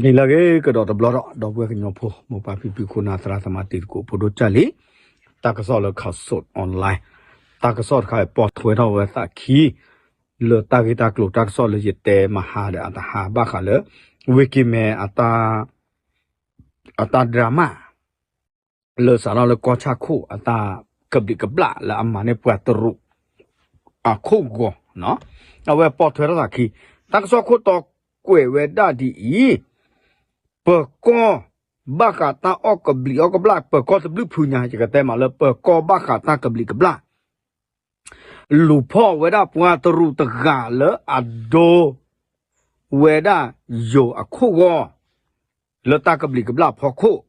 နံၤလၢအဂ့ၤကဒီးတဘျီဒီး ဒီပုၢ်ဝဲၢ်ကညီဖိ မိၢ်ပၢ်ဖံဖု ခိၣ်နၢ်သရၣ်သမါ တံၤသကိးဖိဒိၣ်ကၢ်လံ, တၢ်ကစီၣ်လၢ Khaosod Online, တၢ်ကစီၣ်တခါအံၤပိာ်ထွဲထီၣ်ဝဲသးခံ လၢတၢ်ဂ့ၢ်တၢ်ကျိၤ တၢ်ကစီၣ်လၢယတဲမဟါဒီးအတဟါဘၣ်ဃးလၢ ဝ့ၢ်ကံၢ်မဲ အတၢ် drama လၢစးထီၣ်လၢကီၢ်ဆၣ်ခိၣ်အတၢ်ကဘျံးကဘျၣ်လၢအမၤန့ၢ်ပှၤတရူး အခိၣ်ဂီၤ, အဝဲပိာ်ထွဲထီၣ်သးခံ, တၢ်ကစီၣ်ခိၣ်တီကွဲးဝဲဒၣ်ဒ်အံၤ, ပၢၤကီၢ်ဘၣ်ဃးတၢ်အီၣ်ကဘျံးအီၣ်ကဘျၣ် ပၢၤကီၢ်တဘျုးဖုညါ ယကတဲမးလၢပၢၤကီၢ်ဘၣ်ဃးတၢ်ကဘျံးကဘျၣ် လူၤဖီၣ်ဝဲဒၣ်ပှၤတရူးတဂၤလၢအဒိ ဝဲဒၣ်ယိၤအခိၣ်ဂီၤ လၢတၢ်ကဘျံးကဘျၣ်ဖီခိၣ်,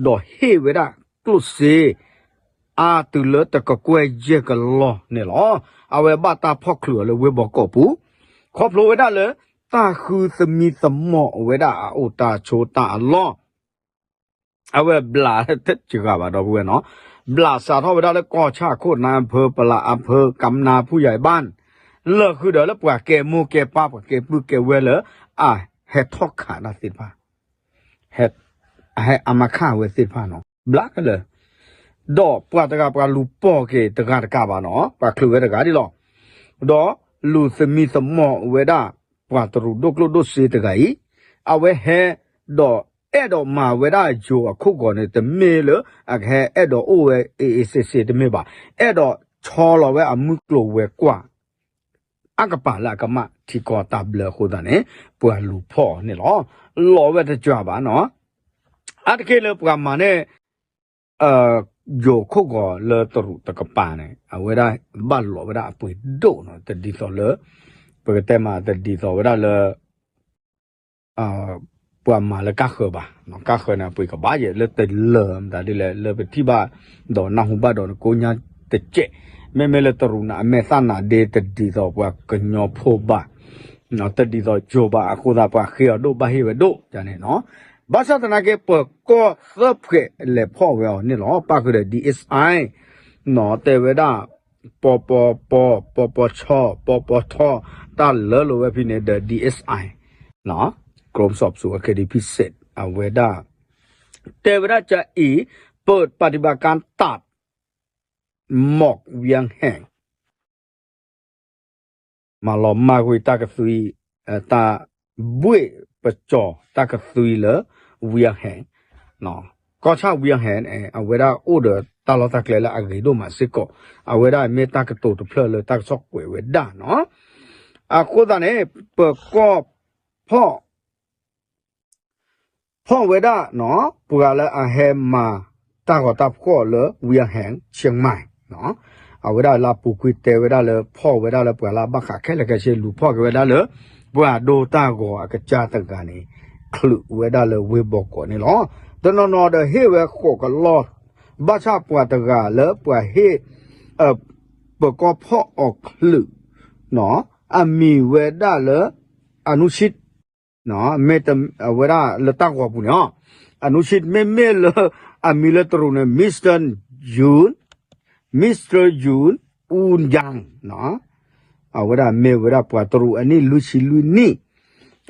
ဒီးဟ့ၣ်ဝဲဒၣ်ကျိၣ်စ့ အါတုၤလၢတကကွဲၢ်ယဲၢ်ကလီၢ်န့ၣ်လီၤ. အဝဲဘၣ်တၢ်ဖီၣ်ချုးအီၤလၢဝ့ၢ်ဘီကီးပူၤ, ခီဖျိဝဲဒၣ်လၢ တၢ်ဃုသမံသမိးဝဲဒၣ်အအိၣ်တၢ်ဆိးတၢ်အလီၢ် အဝဲဘျးတစှၤဘၣ်ဒီပုၢ်ဝဲၢ်နီၤ, ဘျးစးထီၣ်ဝဲဒၣ်လၢကီၢ်ဆၣ်ခိၣ် နါအဖၢ ပလးအဖၢ ကမနါဖူယၤဘၣ်, လၢာ်ဃုာ်ဒီးလၢပှၤကဲမိၢ်ကဲပၢ် ပှၤကဲပုၢ်ကဲဝဲၢ်လၢ အဟဲထီၣ်ခးတၢ်သ့ၣ်တဖၣ်, အဟဲအမါခၣ်ဝဲသ့ၣ်တဖၣ်နီၤ ဘျးကလၢာ်, ဒီးပှၤတဂၤပှၤလူၤပိာ်က့ၤတဂၤတကးဘၣ်နီၤ ပှၤချုးဝဲတဂၤဒ်လီၤ, ဒီးလူၤသမံသမိးဝဲဒၣ် ပှၤတရူးဒိၣ်ကျိၣ်ဒိၣ်စ့တဂၤအံၤ, အဝဲဟဲ ဒီးအဲၣ်ဒိးမၤဝဲဒၣ်ယိၤအခိၣ်ဂီၤန့ၣ် တမ့ၢ်လၢ အကဟဲအဲၣ်ဒိးအိၣ်ဝဲ အ့ၣ်အ့ၣ်စ့စ့တမ့ၢ်ဘၣ်, အဲၣ်ဒိးဆီလီၤဝဲအမုၢ်ကျိၤဝဲၤကွာ် အကပၤလၢအကမၣ်ထံကီၢ်တၢ်ဘျၢအဃိသတးန့ၣ် ပှၤလူၤဖီၣ်အီၤန့ၣ်လီၤ. လီၤဝဲတစှၤဘၣ်နီၤ, အါတက့ၢ်လၢပှၤမၤန့ၢ် ယိၤခိၣ်ဂီၤလၢတရူးတကပၤန့ၣ် အဝဲဒၣ်ဘၣ်လီၤဝဲဒၣ်အပှ့ၤဒိၣ်နီၤ, တဒ်သိးလၢ ပကတဲမးတဒ်သိးဝဲဒၣ်လၢ ပှၤမၤလၢကၢ်ဃၢၤဘၣ်, ကၢ်ဃၢၤန့ၣ် အပှ့ၤကဘၣ်ယဲၢ်လၢတလၢာ်မတၤဒ်လဲၣ် လၢပထံၣ်ဘၣ်ဒီးနၢ်ဟူဘၣ်ဒီးနကိးညါတစဲး, မ့မ့ၢ်လၢတရူးန့ၣ် အမဲာ်သၣ်နါဒ့တဒ်သိးပှၤကညီဖိဘၣ်, တဒ်သိးယိၤဘၣ်အဃိသတး ပှၤဃ့အီၤဒိၣ်ဘၣ်ဟ့ၣ်ဝဲဒိၣ်န့ၣ်နီၤ, ဘၣ်ဆၣ်သနာ်က့ ပၢၤကီၢ်သၢဖှဲးလဲၤဖီၣ်ဝဲအီၤန့ၣ်လီၤ. ပၣ်ဃုာ်ဒီး DSI နီၤ တဲဝဲဒၣ် ပီပီပီ, ပီပီဆီ, ပီပီထီ, တၢ်လၢလိာ်ဝဲဖဲန့ၣ်ဒီး DSI နီၤ, กรมสอบสวนคดีพิเศษ အဝဲဒၣ် တဲဝဲဒၣ်ကအံၤ เปิดปฏิบัติการตัดหมอกเวียงแหง မၤလီၤမၢ်ကွံာ်တၢ်ကသွံ, တၢ်ဘှ့ၣ်ပစီၤတၢ်ကသွံလၢ ဝံအဟဲ, ကီၢ်ဆၣ်ဝံအဟဲန့ၣ် အဝဲဒၣ်အိၣ်ဒီးတၢ်လီၢ်တၢ်ကျဲလၢအဂ့ၤဒိၣ်မးစ့ၢ်ကီး, အဝဲဒၣ်မ့ၢ်တၢ်ကတိၤတဖျၢၣ်လၢတၢ်ကစီၣ်ကွဲးဝဲဒၣ်နီၤ, အဃိသတးန့ၣ် ပၢၤကီၢ်ဖီၣ် ဖီၣ်ဝဲဒၣ်နီၤ ပှၤလၢအဟဲမၤတၢ်ဂီၤတၢ်ဖှီၣ်လၢ ဝံအဟဲ เชียงใหม่ နီၤ, အဝဲဒၣ်လၢအပူၤကွံာ်တဲဝဲဒၣ်လၢ ဖီၣ်ဝဲဒၣ်လၢပှၤလၢအဘၣ်ဃးခဲလၢာ်ခဲဆ့ လူၤဖီၣ်က့ၤဝဲဒၣ်လၢ ပှၤဒိတၢ်ဂီၤအကစၢ်တဂၤန့ၣ် ချုးဝဲဒၣ်လၢဝ့ၢ်ဘီကီးန့ၣ်လီၤ. တနီၤနီၤဒီးဟ့ၣ်ဝဲဃိးကလီၢ်, ဘၣ်ဆၣ်ပှၤတဂၤလၢပှၤဟ့ၣ် ပၢၤကီၢ်ဖီၣ်အီၤချုး နီၤ, အမံၤဝဲဒၣ်လၢ အနုရှ့း မ့ၢ်အဝဲဒၣ်လၢတၢ်ဂီၤပူၤန့ၣ်, အနုရှ့း မ့မ့ၢ်လၢအမံၤလၢတရူးန့ၣ် Mister Yoon, Mister Yoon Eun Yang နီၤ, အဝဲဒၣ်မ့ၢ်ဝဲဒၣ်ပှၤတရူးအနံၣ်လွံၢ်ဆံလွံၢ်နံၣ်,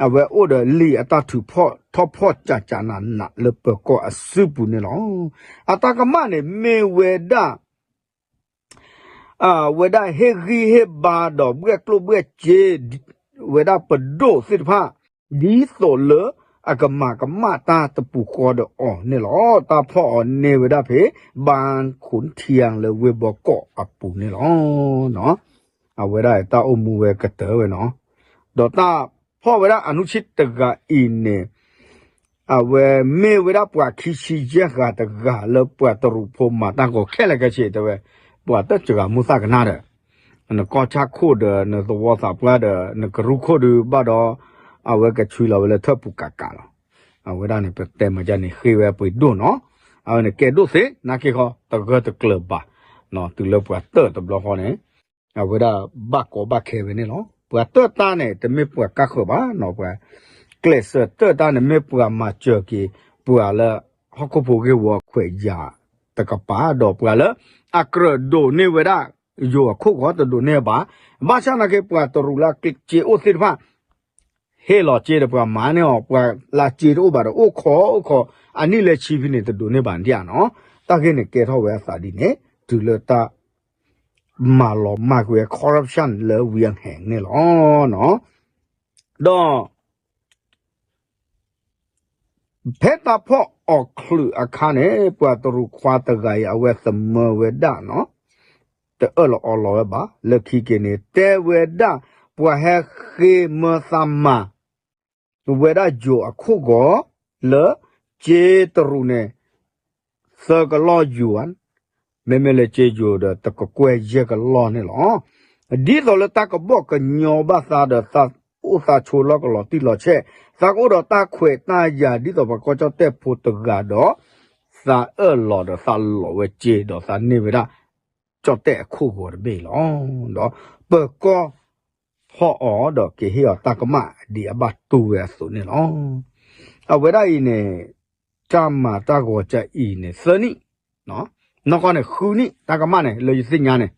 အဝဲအိၣ်ဒီးလံာ်အတၢ်ထုးဖီၣ်ထီၣ်ဖီၣ်ကးကးနးနးလၢပၢၤကီၢ်အစုပူၤန့ၣ်လီၤ. အတၢ်ကမၣ်န့ၣ်မ့ၢ်ဝဲဒၣ် အဝဲဒၣ်ဟ့ၣ်ဂံၢ်ဟ့ၣ်ဘါဒီးဘှဲၣ်ကျိၣ်ဘှဲၣ်စ့ ဝဲဒၣ်ပဒိၣ်သ့ၣ်တဖၣ် ဒ်သိးလၢအကမၤကမၣ်တၢ်တပူၤဃီဒီးအီၤန့ၣ်လီၤ. တၢ်ဖီၣ်အီၤန့ၢ်ဝဲဒၣ်ဖဲ ဘါခိၣ်ထံယၣ်လၢဝ့ၢ်ဘီကီးအပူၤန့ၣ်လီၤ. အဝဲဒၣ်တၢ်အိၣ်မူဝဲကတၢၢ်ဝဲနီၤ, ဒီးတၢ်ဖီၣ်ဝဲဒၣ်အနုရှ့းတဂၤအံၤန့ၣ် အဝဲမ့ၢ်ဝဲဒၣ်ပှၤခံဆံယဲၢ်ဂၤတဂၤလၢပှၤတရူးဖိမၤတၢ်ဂီၤခဲလၢာ်ခဲဆ့တဲဝဲ, ပှၤတစှၤမူသၣ်ကနၣ်ဒီး နကီၢ်ဆၣ်ခိၣ်ဒီး နသဝီသးပှၢ်ဒီး နကရူၢ်ခိၣ်ဒုးဘၣ်ဒီး အဝဲကဆှံလီၤဝဲလၢထၢၣ်ပူၤကးကးလီၤ. အဝဲဒၣ်န့ၣ် ပတဲမၤဒ်န့ၣ် ဃ့ဝဲပှ့ၤဒိၣ်နီၤ, အဝဲန့ၣ်ကဲဒိၣ်သ့ နာ်က့ခီ တဂၢၢ်တကျၢၤဘၣ်, တုၤလၢပှၤတၢၢ်တဘျီဃီန့ၣ် အဝဲဒၣ်ဘၣ်ကီဘၣ်ခဲဝဲန့ၣ်လီၤ. ပှၤတၢၢ်တၢ်န့ၣ် တမ့ၢ်ပှၤကၢ်ဃၢၤဘၣ်နီၤ, ပှၤကျဲးစၢးတၢၢ်တၢ်န့ၣ် မ့ၢ်ပှၤမၤစၢၤက့ၤ ပှၤလၢဟီၣ်ခိၣ်ဖိဂ့ၢ်ဝီခွဲးယာ်တကပၤ ဒီးပှၤလၢအကြၢးဒိးန့ၢ်ဝဲဒၣ် ယိၤအခိၣ်ဂီၤတဒိးန့ၢ်ဘၣ်, ဘၣ်ဆၣ်နာ်က့ ပှၤတရူးလၢအကျဲးစ့အိၣ်သ့ၣ်တဖၣ် ဟ့ၣ်လီၤစ့ဒီးပှၤမၤန့ၢ်အီၤ ပှၤလၢစ့တအိၣ်ဘၣ်ဒီး အိၣ်ခိးအိၣ်ခိး အနံၣ်လဲၤဆံဖဲန့ၣ် တဒိးန့ၢ်ဘၣ်ဒံးဧါနီၤ. တၢ်ဂ့ၢ်န့ၣ်ကဲထီၣ်ဝဲအသးဒ်န့ၣ် တုၤလၢတၢ် မၤလီၤမၢ်ကွံာ်ဝဲ corruption လၢဝံၤအဟဲန့ၣ်လီၤ. ဒီး ဖဲတၢ်ဖီၣ်အီၤချုးအခါန့ၣ် ပှၤတရူးခွါတဂၤအံၤ အဝဲသမၢဝဲဒၣ်နီၤ, တအၢၣ်လီၤအီလီၤဝဲဘၣ် လၢခံက့ၤန့ၣ် တဲဝဲဒၣ် ပှၤဟဲဃ့မၢသးမၤ ဝဲဒၣ်ယိၤအခိၣ်ဂီၤ လၢစ့တရူးန့ၣ် သၢကလီၢ်ယိၤဧါ, မ့မ့ၢ်လၢစ့ယိၤဒီး တကကွဲၢ်ယဲၢ်ကလီၢ်န့ၣ်လီၤ. ဒ်သိးလၢတၢ်ကဘီၣ်ကညီဘၣ်သးဒီး သးအိၣ်သးဆိးလီၢ်ကလီၤတံၢ်လီၤဆဲး, သးကအိၣ်ဒီးတၢ်ခွဲးတၢ်ယာ် ဒ်သိးပှၤကီၢ်ကၠီၣ်တဲၣ်ဖိတဂၤဒီး သးအၢၣ်လီၤဒီးသးလီၤဝဲစ့ဒီးသးန့ၢ်ဝဲဒၣ် ကၠီၣ်တဲၣ်အခိၣ်ဂီၤတဘ့ၣ်လီၤ. ဒီးပၢၤကီၢ်ဖီၣ်အီၤဒီး က့ၤဟ့ၣ်အီၤတၢ်ကမၣ်ဒ်အဘၣ်တူၢ်ဝဲအသိးန့ၣ်လီၤ. အဝဲဒၣ်အံၤန့ၣ် တၢ်မၤတၢ်ဂီၤကအံၤန့ၣ် သၢနံၣ်, နီၢ်ကီၢ်န့ၣ် ဃုနံၣ် တၢ်ကမၣ်န့ၣ် လၢယသ့ၣ်ညါန့ၣ်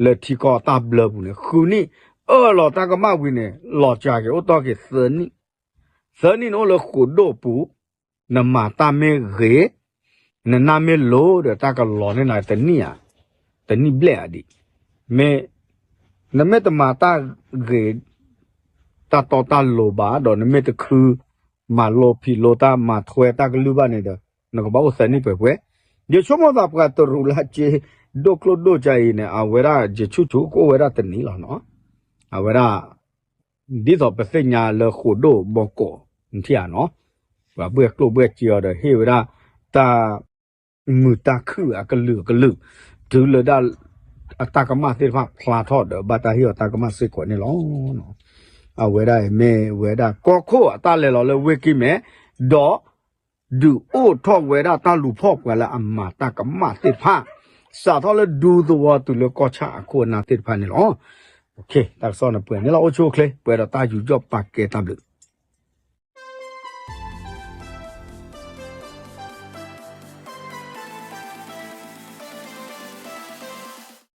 လၢထံကီၢ်တၢ်ဘျၢပူၤန့ၣ် ဃုနံၣ်, အၢၣ်လီၤတၢ်ကမၣ်ဝံၤန့ၣ် လီၤစှၤက့ၤအိၣ်တီၢ်က့ၤသၢနံၣ်, သၢနံၣ်န့ၣ်အိၣ်လၢဃိးဒိၣ်ပူၤ နမၤတၢ်မ့ၢ်ဂ့ၤ, နနၢ်မ့ၢ်လိၤဒီး တၢ်ကလီၤန့ၢ်နၤတနံၣ်ဧါ, တနံၣ်ဘျဲၣ်ဧါဒံး, မ့ၢ် နမ့ၢ်တမၤတၢ်ဂ့ၤ တၢ်တီတၢ်လိၤဘၣ်ဒီး နမ့ၢ်တခု မၤလိဖံးလိတၢ် မၤထွဲတၢ်ကလုၢ်ဘၣ်န့ၣ်ဒီး နကဘၣ်အိၣ်သၢနံၣ်ပှဲၤပှဲၤ. ယဆိကမိၣ်သးပှၤတရူးလၢစ့ဒိၣ်ကျိၣ်ဒိၣ်ကါအံၤန့ၣ် အဝဲဒၣ်ယဆူၣ်ဆူၣ်ကအိၣ်ဝဲဒၣ်တနံၣ်လီၤနီၤ. အဝဲဒၣ် ဒ်သိးပသ့ၣ်ညါလၢဃိးဒိၣ်ဘီကီး နထံၣ်ဧါနီၤ, ပှၤဘှဲၣ်ကျိၣ်ဘှဲၣ်စ့အီၤဒီး ဟ့ၣ်ဝဲဒၣ် တၢ်မုာ်တၢ်ခုၣ်အကလုာ်ကလုာ် တုၤလၢဒၣ် အတၢ်ကမၣ်သ့ၣ်တဖၣ်ဖျါထီၣ်ဒီး ဘၣ်တၢ်ဟ့ၣ်အီၤတၢ်ကမၣ်စ့ၢ်ကီးန့ၣ်လီၤ. အဝဲဒၣ်အံၤမ့ၢ်ဝဲဒၣ်ကီၢ်ခိၣ်အတၢ်လဲၤလီၤလၢဝ့ၢ်ကံၢ်မဲ ဒီး ဒုးအိၣ်ထီၣ်ဝဲဒၣ်တၢ်လူၤဖီၣ်ပှၤလၢအမၤတၢ်ကမၣ်သ့ၣ်တဖၣ် စးထီၣ်လၢဒူသဝီတုၤလၢကီၢ်ဆၣ်အခိၣ်အနၢ်သ့ၣ်တဖၣ်န့ၣ်လီၤ. တၢ်ကစီၣ်န့ၣ်ပှဲၤန့ၣ်လီၤ. အိၣ်ဆူၣ်အိၣ်ချ့ ပှဲၤဒီးတၢ်ယူးယီၣ်ပာ်ကဲတၢ်ဘျုး